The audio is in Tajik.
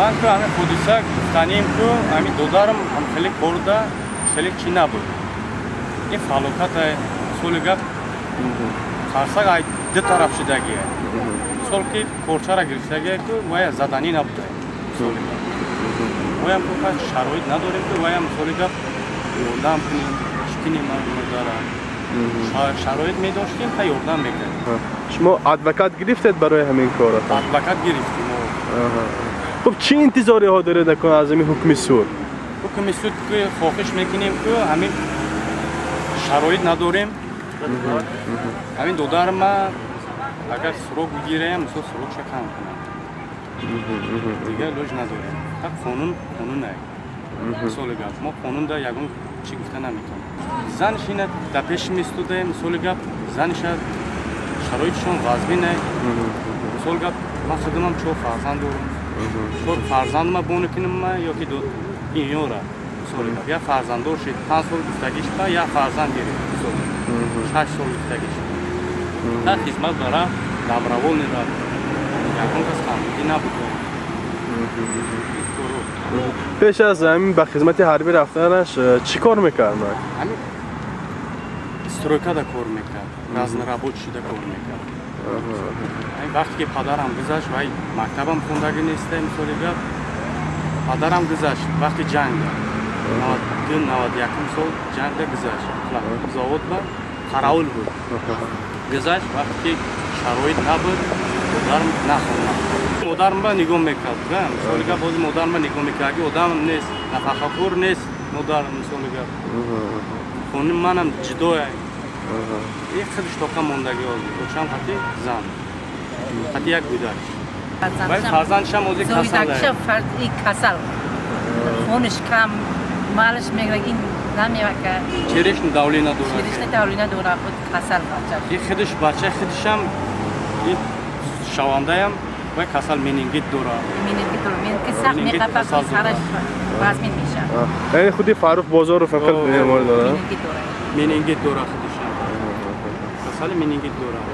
Ман ку ҳамин ҳодиса гуфтанем ку ҳамин додарам ҳам хеле корда хеле чӣ набуд. Ин фалоката соли гап қарсак ай ду тараф шидагия. Мисол ки корчара гирифтагия ку вая заданӣ набуда. Мисоли гап. Ваям ку шароит надорем ку ваям мисоли гап ёрдам кунем, чӣ кунем модарам. Шароит медоштем та ёрдам мекардем. Шумо адвокат гирифтед барои ҳамин кор? Адвокат гирифтем. Хуб чӣ интизориҳо доред аз ҳамин ҳукми суд? Ҳукми суд ки хоҳиш мекунем ки ҳамин шароит надорем. Ҳамин додарма агар срок бигирем, мисол срокша кам кунам. Дигар лоҷ надорем. Так қонун қонун ай. Мисоли гап мо қонунда ягон чӣ гуфта наметавонем. Занш ина дар пеши меистодаем, мисоли гап заниша шароитшон вазмин ай. Мисоли гап ман худамам чор фарзанд дорам. Чор фарзандма бону кунам ма ё ки инёра. Мисоли гап як фарзанддор шид, 5 сол гуфтагиш ба як фарзанд гирифт, мисол 6 сол гуфтагиш. Та хизмат бара добровольный рафт. Ягон кас камбудӣ набуд. Пеш аз ҳамин ба хизмати ҳарбӣ рафтанаш чӣ кор мекард? Ҳамин стройкада кор мекард, разнорабочийда кор мекард. Вақте ки падарам гузашт, вай мактабам хондагӣ неста, мисоли гап. Падарам гузашт вақти ҷанга. 92-91 сол ҷангда гузашт. Завод ба қараул буд. Гузашт вақте ки шароит набуд, модарам нахонд. Модарам ба нигоҳ мекард. Мисоли гап ҳозир модарам ба нигоҳ мекард. Аги одам нест, нафақахӯр нест, модарам мисоли гап. Хони манам ҷудоя. Ин худаш тоқа мондагӣ ҳозир. Очам хати зан. Хати як гӯдак. Вай фарзандшам ҳозир касал. Касал. Хонаш кам, малаш мегӯяд ин намевака. Череш давлена дорад. Череш давлена дорад, худ касал бача. Ин худаш бача худашам ин шавандаям вай касал менингит дорад. Менингит дорад. Менингит сахт меқапад, сараш вазмин мешавад. Яъне худи Фаррух Бозоров ҳам хеле беморӣ дорад? Менингит дорад. Менингит дорад худашам. Касали менингит дорад.